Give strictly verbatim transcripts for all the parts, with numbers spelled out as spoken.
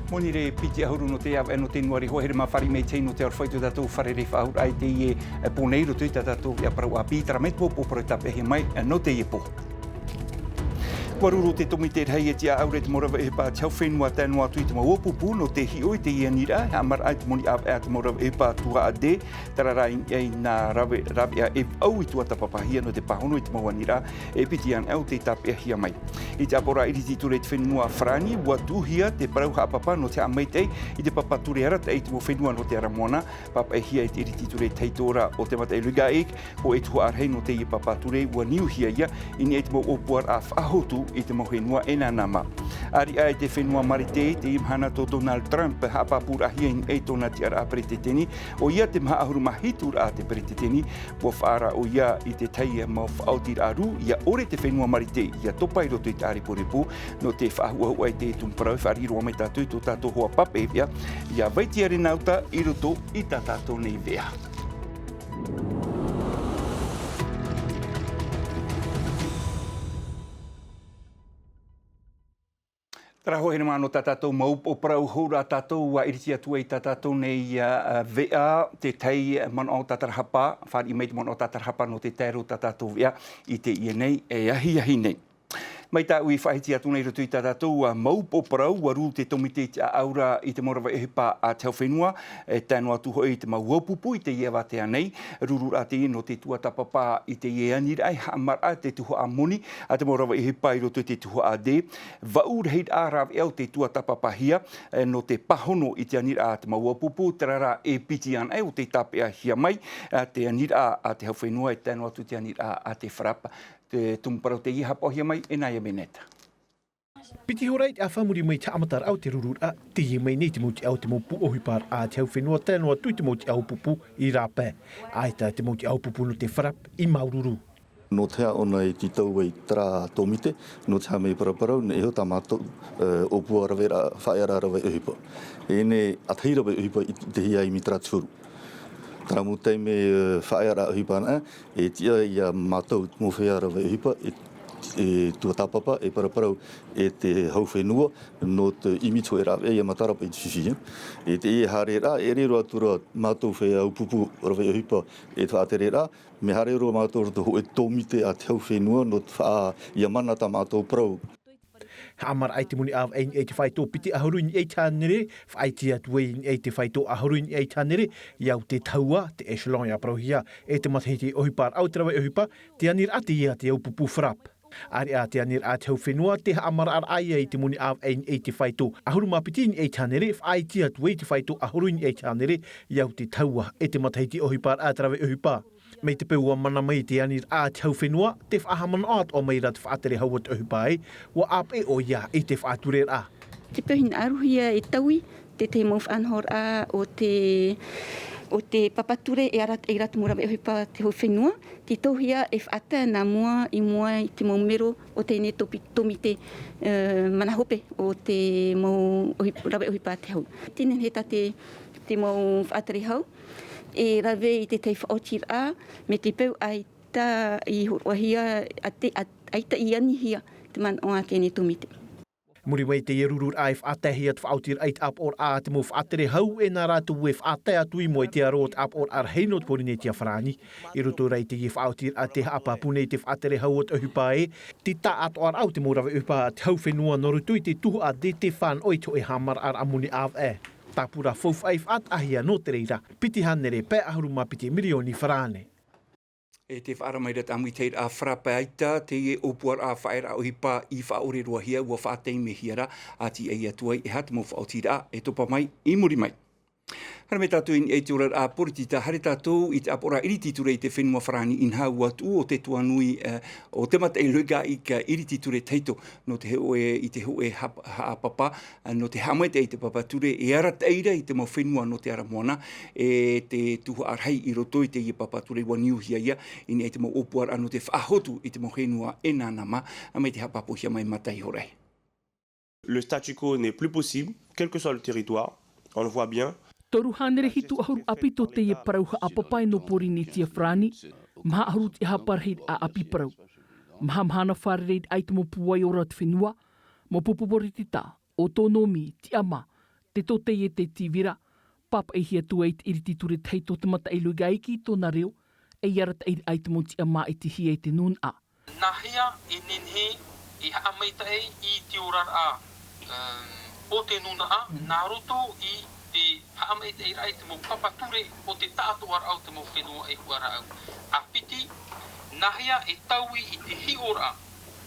Monirē piti ʻahuru nō te ʻāvaʻe nō te nuari hoa here mā fāriʻi mai tei nō te aroha i tō tātou fare rei faʻahou raʻa i teie pō nei i roto i tā tātou veʻa parau ʻāpī, terā mai te mau pō parau tāpeʻahia mai nō teie pō. Ua ruru te tōmite rahi e tiʻa ʻaura i te mau rave ʻohipa a te hau fenua tae noa atu i te mau ʻōpupu nō te hiʻo i teie aniraʻa e haʻamaraʻa i te moni ʻāvaʻe a te mau rave ʻohipa tuhaʻa D, terā rā i niʻa i nā rave, raveʻa e vaʻu i tuatāpapahia nō te pāhono i te mau aniraʻa e piti ana o tei tāpeʻahia mai. I te ʻāpoʻoraʻa iriti ture i te fenua Farāni, ua tuʻuhia te parau haʻapapa nō te haʻamaitaʻi i te papa ture arataʻi i te mau fenua nō te ara moana, pāpaʻihia e te iriti ture tahito ra o te mataʻi Le GAIC, hōʻē tuhaʻa rahi nō teie papa ture ua niuhia ia i niʻa i te mau ʻōpuaraʻa faʻahotu i te mau fenua e nānā mā. ʻĀriʻa e te fenua Marite i teie mahana tō Donald Trump, haʻapāpūraʻahia i niʻa i tōna tiʻaraʻa peretiteni, ʻoia te maha ʻahuru mā hitu raʻa a te peretiteni, ua faʻaara ʻoia i te tahi mau faʻaotiraʻa rū, ʻia ʻore te fenua Marite ʻia topa i roto i te ʻārepurepu, nō te faʻahuʻahuʻa i te tumu parau e fāriʻi roa mai tātou i tō tātou hoa pape veʻa, ʻia Vaitiare Nauta i roto i tā tātou nei veʻa. Terā hoʻi, here mā nō tā tātou mau upoʻo parau hou rā tātou, ua iriti atu ai tā tātou nei, ā, veʻa, te tahi manaʻo tātarahapa, fāriʻi mai te manaʻo tātarahapa nō te taero tā tātou veʻa i teie nei, e ahiahi nei. Mai tāʻu i faʻahiti atu nei i roto i tā tātou, ā, mau upoʻo parau, ua ruru te tōmite i te ʻaʻau ra i te mau rave ʻohipa a te hau fenua, e tae noa atu hoʻi i te mau ʻōpupu i teie vātea nei, ruru rā teie nō te tuatāpapa i teie aniraʻa e haʻamaraʻa te tuhaʻa moni a te mau rave ʻohipa i roto i te tuhaʻa D, vaʻu rahiraʻa raveʻa o tei tuatāpapahia, e, nō te pāhono i te aniraʻa a te mau ʻōpupu, terā rā e piti ana o tei tāpeʻahia mai, ā, te aniraʻa a te hau fenua e tae noa atu te aniraʻa a te FRAPP. Te tumu parau teie haʻapaʻohia mai e Nāia Meneta. Piti hora i te ʻāfa muri mai i te haʻamataraʻa o te rururaʻa, teie mai nei te mau tiʻa o te mau pū ʻohiparaʻa a te hau fenua tae noa atu i te mau tiʻa ʻōpupu i rāpae. ʻAita te mau tiʻa ʻōpupu nō te FRAPP i māuruuru. Nō te aha ʻōna e tītau ai terā tōmite, nō te aha mai paraparau, nehenehe tā mātou, e, ʻōpua raveraʻa, faʻaearaʻa rave ʻohipa. E nei, ʻa tahi rave ʻohipa i te hia i mītera te huru. Terā mau taime, e, faʻaearaʻa ʻohipa ana, e tiʻa ia mātou mau feiā rave ʻohipa, e, e tuatāpapa, e paraparau, e te hau fenua, nō te ʻimi i te hōʻē rāveʻa, ʻia matara paʻi te fifi, e. E teie haereraʻa, e ʻere roa atu ra mātou feiā ʻōpupu rave ʻohipa, e te faʻatereraʻa, mea haere roa mātou i roto hōʻē tōmite a te hau fenua, nō te faʻa, ʻia mana tā mātou parau. Haʻamaraʻa i te moni ʻāvaʻe i niʻa i te faito piti ʻahuru i niʻa i te hānere, faʻaiti atu ai i niʻa i te faito ʻahuru i niʻa i te hānere, ʻia au te tahua, te échelon ʻia parauhia, e te matahiti ʻohiparaʻa o te rave ʻohipa, te aniraʻa teie a te ʻōpupu FRAPP. ʻĀreʻa te aniraʻa a te hau fenua, te haʻamaraʻaraʻa ia i te moni ʻāvaʻe i niʻa i te faito ʻahuru mā piti i niʻa i te hānere, faʻaiti atu ai i te faito ʻahuru i niʻa i te hānere, ʻia au te tahua, e te matahiti ʻohiparaʻa o te rave ʻohipa. Mai te peu ua mana mai te aniraʻa a te hau fenua, te faʻahaʻamanaʻo atoʻa mai ra te faʻatere hau a te ʻohipa ē, ua ʻāpeʻe ʻoia i te faʻatureraʻa. Te peu hinaʻarohia e taui, te tahi mau faʻanahoraʻa o te, o te papa ture e arataʻi ra te mau rave ʻohipa a te hau fenua, tītauhia e faʻatae nā mua i mua i te mau mero o teie tōpi-, tōmite, e, mana hope o te mau ʻohi-, rave ʻohipa a te hau. Tē nehenehe tā te, te mau faʻatere hau e rave i te tahi faʻaotiraʻa, mai te peu ʻaita i hōroʻahia, a te, a, ʻaita i anihia te manaʻo a teie tōmite. Muri mai i teie rururaʻa e faʻataehia te faʻaotiraʻa i te ʻāpoʻoraʻa a te mau faʻatere hau, e nā rātou e faʻatae atu i mua i te aro o te ʻāpoʻoraʻa rahi nō te Pōrīnetia Farāni. I roto rā i teie faʻaotiraʻa tē haʻapāpū nei te faʻatere hau o te ʻohipa ē, te taʻatoʻaraʻa o te mau rave ʻohipa a te hau fenua nā roto i te tuhaʻa D te fānaʻo i te hōʻē haʻamaraʻaraʻa moni ʻāvaʻe. Tāpura faufaʻa i faʻataʻahia nō te reira, piti hānere pae ʻahuru mā piti mirioni farāne. E tē faʻaara mai ra te ʻāmuitahiraʻa FRAPP, ʻaita teie ʻōpuaraʻa faʻaearaʻa ʻohipa i faʻaʻore-roa-hia, ua faʻataimehia ra, ʻa tiʻa atu ai e aha te mau faʻaotiraʻa e topa mai i muri mai. Haere mai tātou i niʻa i te oraraʻa poritita, haere tātou i te ʻāpoʻoraʻa iriti ture i te fenua Farāni, inaha ua tuʻu ʻo te tuanui, e, ʻo te mataʻi Le GAIC iriti ture tahito, nō te hōʻē, i te hōʻē hap-, haʻapapa, nō te haʻamaitaʻi i te papa ture e arataʻi ra i te mau fenua nō te ara moana, e te tuhaʻa rahi i roto i teie papa ture ua niuhia ia, i niʻa i te mau ʻōpuaraʻa nō te faʻahotu i te mau fenua e nānā mā, mai te haʻapāpūhia mai Mataʻi Horai. Le statu quo n'est plus possible, quel que soit le territoire, on le voit bien. Toru hānere hitu ʻahuru ʻāpī tō teie parau haʻapapa e nō Pōrīnetia Farāni, maha ʻahuru tiʻahapa rahi ʻāpī parau. Maha mahana fārereiraʻa i te mau pūai ora o te fenua, mau pupu poritita, ʻōtōnomi, tiʻamā, Te tōtei e te tīvira, pāpaʻihia atu ai te ʻiriti ture tahi tō te mataʻi Loigaiki i tōna reo, ei arataʻiraʻa i te mau tiʻamā e te hia e te nūnaʻa. Nāhea e nehenehe e haʻamaitaʻi i te oraraʻa, um, o te nūnaʻa, nā roto i te haʻamaitaʻiraʻa i te mau papa ture o te taʻatoʻaraʻa o te mau fenua e huʻaraʻau. ʻA piti, nāhea e taui i te hiʻoraʻa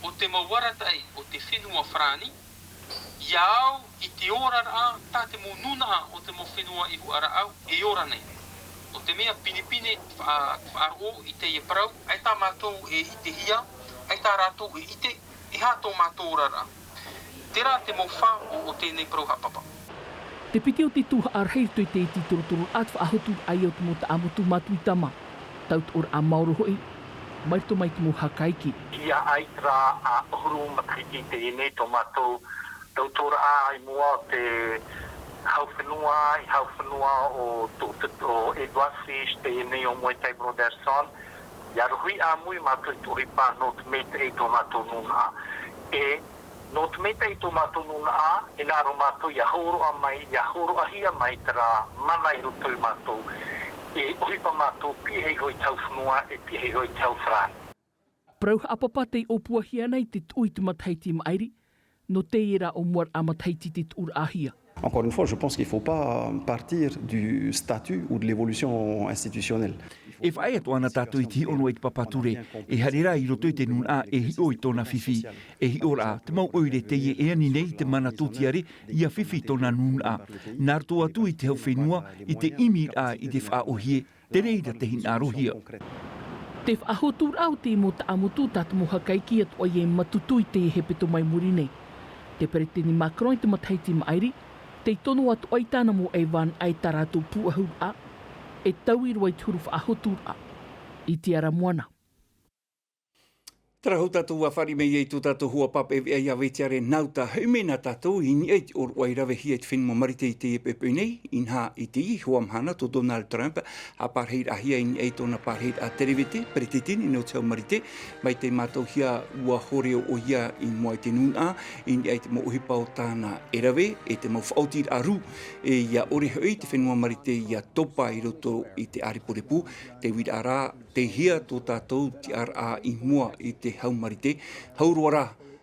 o te mau arataʻi o te fenua Farāni, ia au i te oraraʻa tā te mau nūnaʻa o te mau fenua i huʻaraʻau e ora nei. ʻO te mea pinepine faʻa-, faʻaroʻo i teie parau, ʻaita mātou e ʻitehia, ʻaita rātou e ʻite, e aha tō mātou oraraʻa. Terā te mau fā o, o teie nei parau haʻapapa. Te piti o te tuhaʻa rahi i roto i te iti torotororaʻa te faʻahoturaʻa ia o te mau taʻamotu Matuitama. Tautoʻoraʻa maoro hoʻi, mai roto mai te mau hakaiki. Ia ʻaita rā ʻahuru matahiti i teie nei tō mātou tautoʻoraʻa i mua o te hau fenua, i hau fenua o tō, tō, o Edouard Fritch, teie nei o Muay Thai Brotherson, ia rohi ʻāmui mātou i te ʻohipa nō te maitaʻi i tō mātou nūnaʻa. E nō te maitaʻi i tō mātou nūnaʻa, e hinaʻaro mātou ia hōroʻa mai, ia hōroʻahia mai terā mana i roto ia mātou, e ʻohipa mātou, pihaʻi iho i te hau fenua, e pihaʻi iho i te hau Farāni. Parau haʻapapa tei ʻōpuahia nei te tuʻu i te matahiti maʻiri, nō teie rā ʻōmuaraʻa matahiti te tuʻuraʻahia. Encore une fois, je pense qu'il faut pas partir du statut ou de l'évolution institutionnelle. E faʻaea atoʻa na tātou i te hiʻo noa i te papa ture, e haere rā i roto i te nūnaʻa e hiʻo i tōna fifi. E hiʻo rā, te mau ʻoire teie e ani nei i te mana tōtiare, ia fifi tōna nūnaʻa. Nā roto atu i te hau fenua, i te ʻimiraʻa i te faʻaʻōhie, te reira te hinaʻarohia. Te faʻahoturaʻa o te mau taʻamotu tā te mau hakaiki atoʻa ia e matutu i te hepetoma i muri nei. Te peretiteni Macron i te matahiti maʻiri, tei tono atoʻa i tāna mau ʻaivānaʻa i tā rātou pūʻohuraʻa, e taui roa i te huru faʻahoturaʻa. I te ara moana. Terā hou tātou ua fāriʻi mai ai tō tātou hoa pāpaʻi veʻa ia Vetiare Nauta, hoʻi mai na tātou i niʻa i te ʻōroʻa i ravehia i te fenua Marite i teie poʻipoʻi nei, inaha i teie hoa mahana tō Donald Trump, haʻapārahiraʻahia i niʻa i tōna pārahiraʻa terevete, peretiteni nō te hau Marite, mai tei mātauhia ua hōroʻa ʻoia i mua i te nūnaʻa, i niʻa i te mau ʻohipa o tāna e rave, e te mau faʻaotiraʻa rū, e ia ʻore hoʻi te fenua Marite ia topa i roto i te ʻārepurepu, te uiraʻa rā, tei hea tō tātou tiʻaraʻa i mua i te hau Marite, hau roa rā,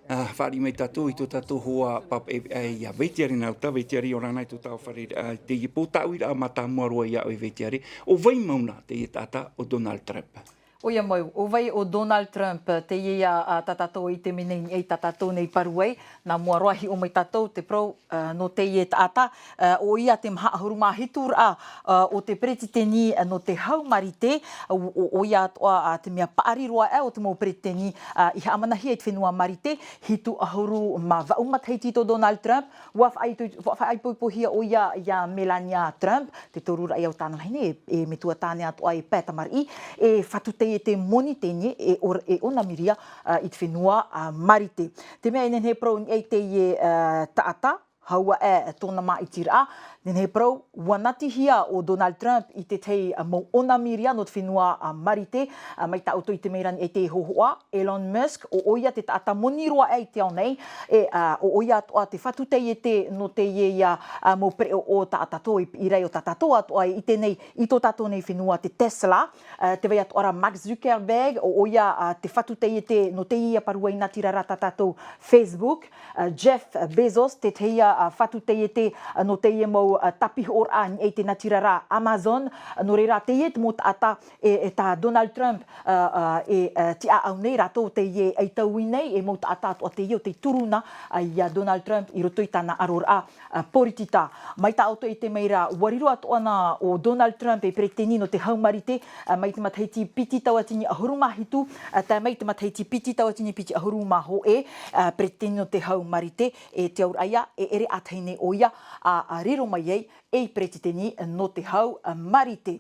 ā, fāriʻi mai tātou i tō tātou hoa pāpaʻi veʻa ia Vetiare Nauta, Vetiare ʻia ora na i tō tāua fārereiraʻa i teie pō, tā uiraʻa mātāmua roa ia ʻoe Vetiare, ʻo vai mau na teie taʻata ʻo Donald Trump. ʻOia mau, ʻo vai ʻo Donald Trump, teie ia, ā, tā tātou i te mea nei, i tā tātou nei paru ai, nā mua roa hiʻo mai tātou te parau, ā, nō teie taʻata, ā, ʻoia te maha ʻahuru mā hitu raʻa, ā, o te peretiteni, ā, nō te hau Marite, ʻo, ʻo, ʻoia atoʻa, ā, te mea paʻari roa, ā, o te mau peretiteni, ā, i haʻamanahia i te fenua Marite, hitu ʻahuru mā vaʻu matahiti tō Donald Trump, ua faʻaito-, ua faʻaipoipohia ʻoia ia Melania Trump, te toru raʻa ia o tāna vahine, e, e metua tāne atoʻa e pae tamariʻi, e fatu taiete moni teie, e or-, e ʻōnamiria, ā, i te fenua, ā, Marite. Te mea e nehenehe e parau nei teie, ā, taʻata, hau aʻe tōna māʻitiraʻa, nehenehe e parau, ua natihia ʻo Donald Trump i te tahi, ā, mau ʻōnamiria nō te fenua, ā, Marite, ā, mai tā ʻoutou i ʻite mai ra nei te hōhoʻa, Elon Musk, ʻo ʻoia te taʻata moni roa aʻe i te ao nei, e, ā, ʻo ʻoia atoʻa te fatu taiete nō teie ia, ā, mau pereʻoʻo tā tātou i piʻi ra, ʻo tā tātou atoʻa e ʻite nei i tō tātou nei fenua te Tesla, ā, tē vai atoʻa ra Mark Zuckerberg, ʻo ʻoia, ā, te fatu taiete nō teie ia parau i natirara tā tātou Facebook, ā, Jeff Bezos, te tahi ia, ā, fatu taiete, ā, nō teie mau, ā, tāpihoʻoraʻa i niʻa i te natirara Amazon, ā, nō reira teie te mau taʻata e, e tā Donald Trump, ā, ā, e, ā, tiʻaʻau nei, rātou teie e taui nei, e mau taʻata atoʻa teie ʻo tei turu na, ā, ia Donald Trump i roto i tāna ʻaroraʻa, ā, poritita. Mai tā ʻoutou e ʻite mai ra, ua riro atoʻa na ʻo Donald Trump ei peretiteni nō te hau Marite, ā, mai te matahiti piti tauatini ʻahuru mā hitu, ā, tae mai te matahiti piti tauatini piti ʻahuru mā hōʻē, ā, peretiteni nō te hau Marite, e te auraʻa ia, e ʻere ʻātahi nei ʻoia, ā, ā, riro mai ai, ei peretiteni nō te hau Marite.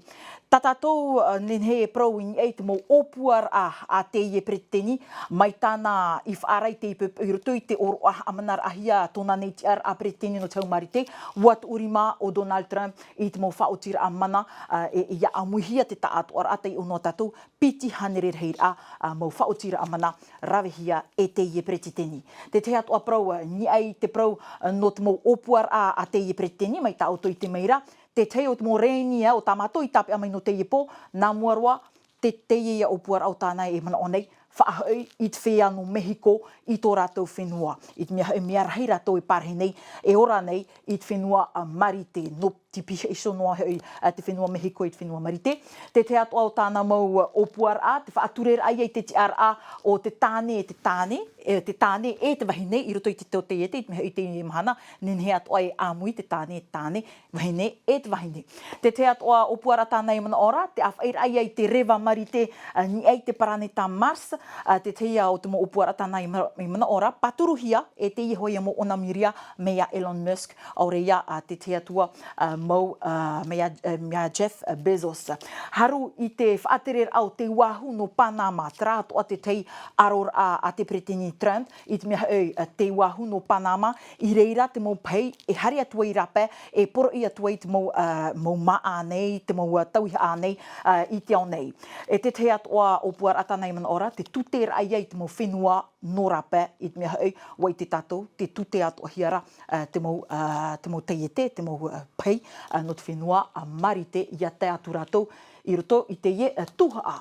Tā tātou nehenehe e parau i niʻa i te mau ʻōpuaraʻa a teie peretiteni, mai tāna i faʻaara i te ipepe i roto i te ʻōroʻa haʻamanaraʻahia tōna nei tiʻaraʻa peretiteni nō te hau Marite, ʻua tuʻu rima ʻo Donald Trump i te mau faʻaotiraʻa mana, ā, e, ia ʻāmuihia te taʻatoʻaraʻa taiʻo noa tātou, piti hānere rahiraʻa, ā, mau faʻaotiraʻa mana ravehia e teie peretiteni. Te tahi atoʻa parau, ā, i niʻa i te parau, ā, nō te mau ʻōpuaraʻa a teie peretiteni, mai tā ʻoutou i ʻite mai ra, te tahi o te mau rēni, ā, o tā mātou i tāpeʻa mai nō teie pō, nā mua roa, te, teie ia ʻōpuaraʻa o tāna e manaʻo nei, faʻahoʻi i te feiā nō Mehiko i tō rātou fenua. I te mea hoʻi, mea rahi rātou e parahi nei, e ora nei i te fenua, ā, Marite, nō te pihaʻi iho noa hoʻi, ā, te fenua Mehiko i te fenua Marite. Te tahi atoʻa o tāna mau, ā, ʻōpuaraʻa, te faʻatureraʻa ia i te tiʻaraʻa o te tāne, e te tāne, e te tāne, e te vahine, i roto i te taiete, i te mea hoʻi i teie mahana, nehenehe atoʻa e ʻāmui te tāne, e te tāne, vahine, e te vahine. Te tahi atoʻa ʻōpuaraʻa tāna i manaʻo ra, te ʻāfaʻiraʻa ia i te reva Marite, ā, i niʻa i te paraneta Mars, ā, te tahi o te mau ʻōpuaraʻa tāna i ma-, i manaʻo ra, pāturuhia e teie hoʻi mau ʻōnamīria mai iā Elon Musk, ʻaore ia, ā, te tahi atu ā, ā, mau, ā, mai iā, ā, mai iā Jeff Bezos. Haru i te faʻatereraʻa o Te Uāhu nō Panama, terā atoʻa te tahi ʻaroraʻa a te peretiteni Trump, i te mea hoʻi, ā, Te Uāhu nō Panama, i reira te mau pahi, e haere atu ai rāpae, e poroʻi atu ai te mau, ā, mau māʻa nei, te mau, ā, tauihaʻa nei, ā, i te ao nei. E te tahi atoʻa ʻōpuaraʻa tāna i manaʻo ra, te tūteraʻa ia i te mau fenua nō rāpae, i te mea hoʻi, ʻua ʻite tātou, te tūtea atoʻahia ra, ā, te mau, ā, te mau taiete, te mau, ā, pahi, ā, nō te fenua, ā, Marite, ʻia tae atu rātou i roto i teie, ā, tuhaʻa.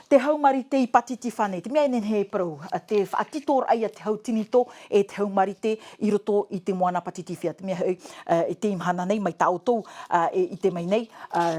Te hau Marite i Pātitifā nei, te mea e nehenehe e parau, ā, te faʻatitoraʻa ia te hau tinitō e te hau Marite i roto i te moana Pātitifā. Te mea hoʻi, ā, i teie mahana nei, mai tā ʻoutou, ā, e ʻite mai nei, ā,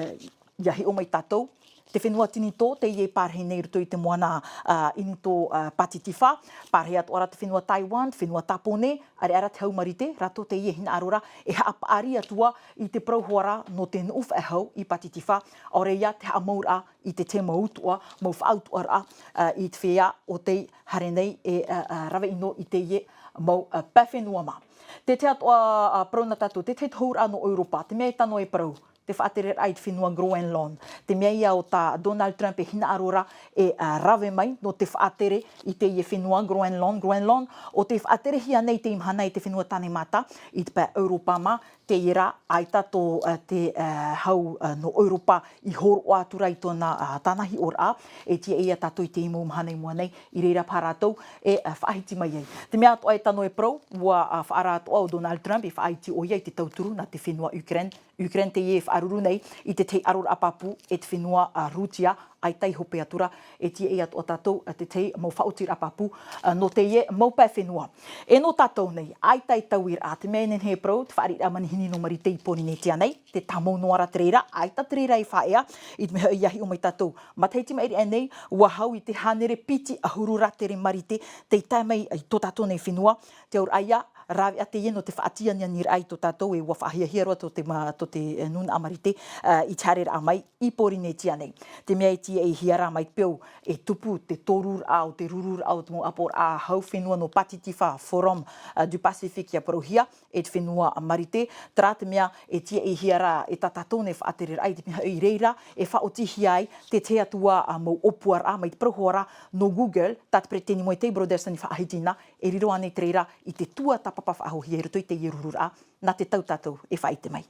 ʻia hiʻo mai tātou, te fenua tinitō, teie e parahi nei i roto i te moana, ā, ʻinitō, ā, Pātitifā, parahi atoʻa ra te fenua Taiwan, te fenua Tāpōnē, ʻareʻa rā te hau Marite, rātou teie e hinaʻaro ra, e haʻapaʻari atu ā i te parau hoʻi ra nō te nuʻu faʻehau i Pātitifā, ʻaore ia te haʻamauraʻa i te tahi mau utuʻa, mau faʻautuʻaraʻa, ā, i te feiā o tei haere nei e, ā, ā, rave ʻino i teie mau, ā, pae fenua mā. Te tahi atoʻa, ā, parau nā tātou, te tahi tohuraʻa nō ʻEuropa, te mea e tano e parau, te faʻatereraʻa i te fenua Groenland. Te mea ia ʻo tā Donald Trump e hinaʻaro ra e, ā, rave mai nō te faʻatere i teie fenua Groenland. Groenland, ʻo tei faʻaterehia nei i teie mahana e te fenua Tānemata, i te pae ʻEuropa mā, teie rā, ʻaita tō, ā, te, ā, hau, ā, nō ʻEuropa i hōroʻa atu ra i tōna, ā, tāna hiʻoraʻa, e tīaʻi ia tātou i teie mau mahana i mua nei, i reira paha rātou e, ā, faʻahiti mai ai. Te mea atoʻa e tano e parau, ʻua, ā, faʻaara atoʻa ʻo Donald Trump, e faʻaiti ʻoia i te tauturu nā te fenua Ukraine. Ukraine teie e faʻaruru nei i te tahi ʻaroraʻa pāpū e te fenua, ā, Rūtia, ʻaita i hope atu ra, e tīaʻi atoʻa tātou, ā, te tahi mau faʻaotiraʻa pāpū, ā, nō teie mau pae fenua. E nō tātou nei, ʻaita e tauiraʻa, te mea e nehenehe e parau, te fāriʻiraʻa manihini nō Marite i Pōrīnetia nei, te tāmau noa ra te reira, ʻaita te reira e faʻaea, i te mea hoʻi ʻia hiʻo mai tātou. Matahiti maʻiri aʻe nei, ʻua hau i te hānere piti ʻahuru rātere Marite, tei tae mai i tō tātou nei fenua, te auraʻa ia, rāveʻa teie nō te faʻatianianiraʻa i tō tātou, e ʻua faʻahiahia roa tō te ma-, tō te, e, nūnaʻa Marite, ā, i te haereraʻa mai i Pōrīnetia nei. Te mea e tīaʻihia ra mai te peu e tupu te tōruraʻa o te rururaʻa o te mau ʻāpoʻoraʻa hau fenua nō Pātitifā, Forum, ā, du Pacifique ʻia parauhia, e te fenua Marite, terā te mea e tīaʻihia ra e tā tātou nei faʻatereraʻa i te mea hoʻi i reira, e faʻaotihia ai te tahi atu ā, ā, mau ʻōpuaraʻa mai te parau hoʻi ra nō Google, tā te peretiteni Moetai Brotherson i faʻahiti na, e riro ānei te reira i te tuatāpapa faʻahouhia i roto i teie rururaʻa, nā te tau tātou e faʻaʻite mai.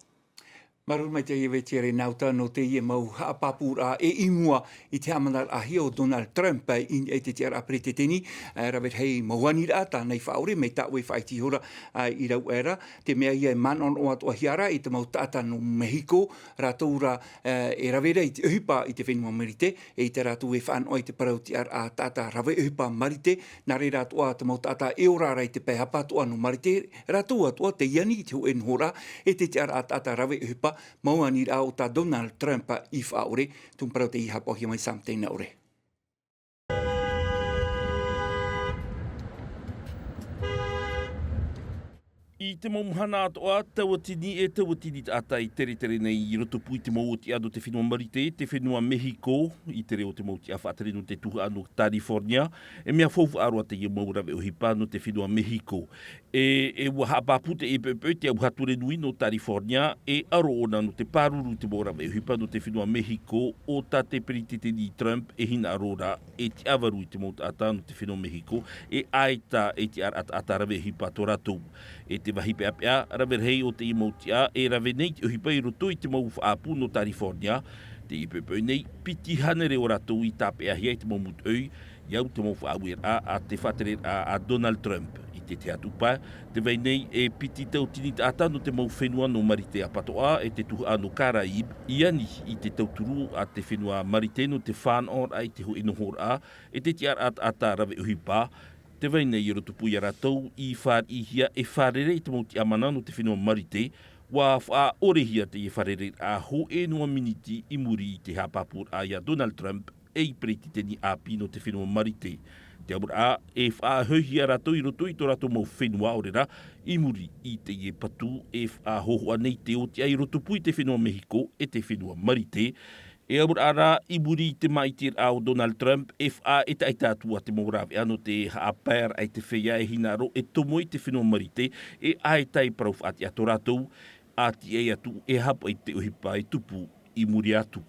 Māuruuru maitaʻi e Vetiare Nauta nō teie mau haʻapāpūraʻa e i mua i te haʻamanaraʻahia ʻo Donald Trump i niʻa i te tiʻaraʻa peretiteni, ā, rave rahi mau aniraʻa tāna i faʻaʻore, mai tā ʻoe e faʻaiti ihora, ā, i rāua ra, te mea ia e manaʻonaʻo atoʻahia ra i te mau taʻata nō Mehiko, rātou rā, ā, e rave ra i te ʻohipa i te fenua Marite, e ʻaita rātou e fānaʻo i te parau tiʻaraʻa taʻata rave ʻohipa Marite, nā reira atoʻa te mau taʻata e ora ra i te pae hapa atoʻa nō Marite, rātou atoʻa tei ani i te hōʻē nohoraʻa e te tiʻaraʻa taʻata rave ʻohipa, mau aniraʻa o tā Donald Trump i faʻaʻore, tumu parau teie i haʻapaʻohia mai Sam Teinaʻore. I te mau mahana atoʻa, tauatini e tauatini taʻata i teretere nei i rotopū i te mau ʻōtiʻa nō te fenua Marite, te fenua Mehiko, i te reo o te mau ʻōtiʻa faʻatere nō te tuhaʻa nō California, e mea faufaʻa roa teie mau rave ʻohipa nō te fenua Mehiko. E, e ua haʻapāpū te ʻepeʻepe i te auaha ture nui nō California, e ʻaro ʻōna nō te pāruru i te mau rave ʻohipa nō te fenua Mehiko, ʻo tā te peretiteni Trump e hinaʻaro ra, e tiʻavarū i te mau taʻata nō te fenua Mehiko, e ʻaita e tiʻaraʻa taʻata rave ʻohipa tō rātou. E te vāhi peʻapeʻa, rave rahi o teie mau ʻōtiʻa, e rave nei te ʻohipa i roto i te mau faʻaʻapu nō California, teie poʻipoʻi nei, piti hānere o rātou i tāpeʻahia i te mau mūtoʻi, i au te mau faʻaueraʻa a te faʻatereraʻa a Donald Trump. I te tahi atu pae, tē vai nei e piti tauatini taʻata nō te mau fenua nō Marite ʻapatoʻa, e te tuhaʻa nō Caraïbes, i ani i te tauturu a te fenua Marite nō te fānaʻoraʻa i te hōʻē nohoraʻa, e te tiʻaraʻa taʻata rave ʻohipa, tē vai nei i rotopū ia rātou i fāriʻihia e fārerei i te mau tiʻamana nō te fenua Marite, ua faʻaʻorehia teie fārereiraʻa hōʻē noa miniti i muri i te haʻapāpūraʻa ia Donald Trump ei peretiteni ʻāpī nō te fenua Marite. Te auraʻa, e faʻahoʻihia rātou i roto i tō rātou mau fenua ʻaore rā, i muri i teie patu, e faʻahōhoʻa nei te ʻōtiʻa i rotopū i te fenua Mehiko e te fenua Marite. E auraʻa rā, i muri i te māʻitiraʻa o Donald Trump, e faʻaʻetaʻeta atu ā te mau rāveʻa nō te haʻapaeraʻa i te feiā e hinaʻaro e tomo i te fenua Marite, e ʻaita e parau faʻatiʻa tō rātou, a tiʻai atu e haʻapaʻo i te ʻohipa e tupu i muri atu.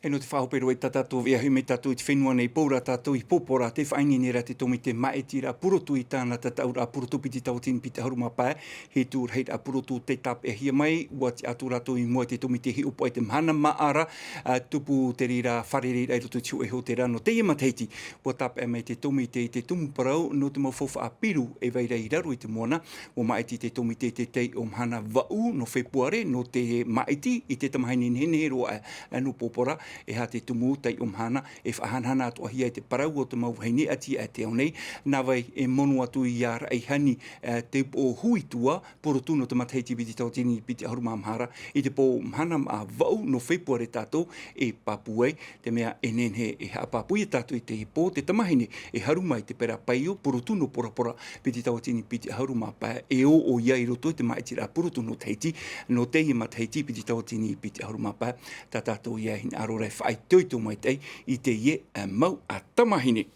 E nō te faʻahope roa i tā tātou veʻa, hoʻi mai tātou i te fenua nei, pō rā tātou i Pōpora, tē faʻaineine ra te tōmite māʻitiraʻa purotu i tāna tataʻuraʻa purotu piti tauatini piti ʻahuru mā pae, hitu rahiraʻa purotu tei tāpeʻahia mai, ua tiʻa atu rātou i mua i te tōmite hiʻopoʻa i te mahana maʻa ra, ā, tupu te reira fārereiraʻa i roto i te hōʻē hōtēra. Nō teie matahiti, ua tāpeʻa mai te tōmite i te tumu parau nō te mau faufaʻa piru e vai ra i raro i te moana, ua māʻiti te tōmite i te taiʻo mahana vaʻu nō Fepuare, nō te māʻiti i te tamahine nehenehe roa aʻe nō Pōpora, e aha te tumu taiʻo mahana, e faʻahanahana atoʻahia i te parau o te mau vahine ʻati aʻe te ao nei, nā vai e mono atu ia Raʻihani, ā, Teupōhuitua, purotu nō te matahiti piti tauatini piti ʻahuru mā maha ra, i te pō mahana maʻa vaʻu nō Fepuare tātou e pāpū ai, te mea e nehenehe e haʻapāpū ia tātou i teie pō, te tamahine e haru mai te pera paio, purotu nō Porapora, piti tauatini piti ʻahuru mā pae, e ō ʻoia i roto i te māʻitiraʻa purotu nō Tahiti, nō teie matahiti piti tauatini piti ʻahuru mā pae, tā tātou ia e hinaʻaro ra e faʻaitoito maitaʻi i teie, ā, mau, ā, tamahine.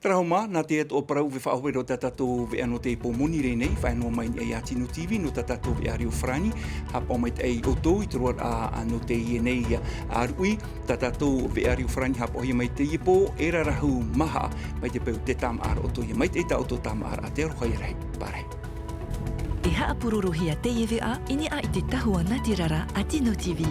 Terā hoʻi mā, nā te atoʻa parau e faʻahope roa tā tātou veʻa nō te pō Monirē nei, faʻaea noa mai i niʻa ia Tino TV, nō tā tātou veʻa reo farāni, haʻapaʻo maitaʻi ʻoutou i te roaraʻa nō teie nei, ā, ruʻi, tā tātou veʻa reo farāni haʻapaʻohia mai teie pō, e rarahu maha, mai te peu tē tāmāʻa ra ʻoutou ia maitaʻi tā ʻoutou tāmāʻaraʻa, te aroha ia rahi, pārahi. E haʻapurorohia teie veʻa i niʻa i te tahua natirara a Tino TV.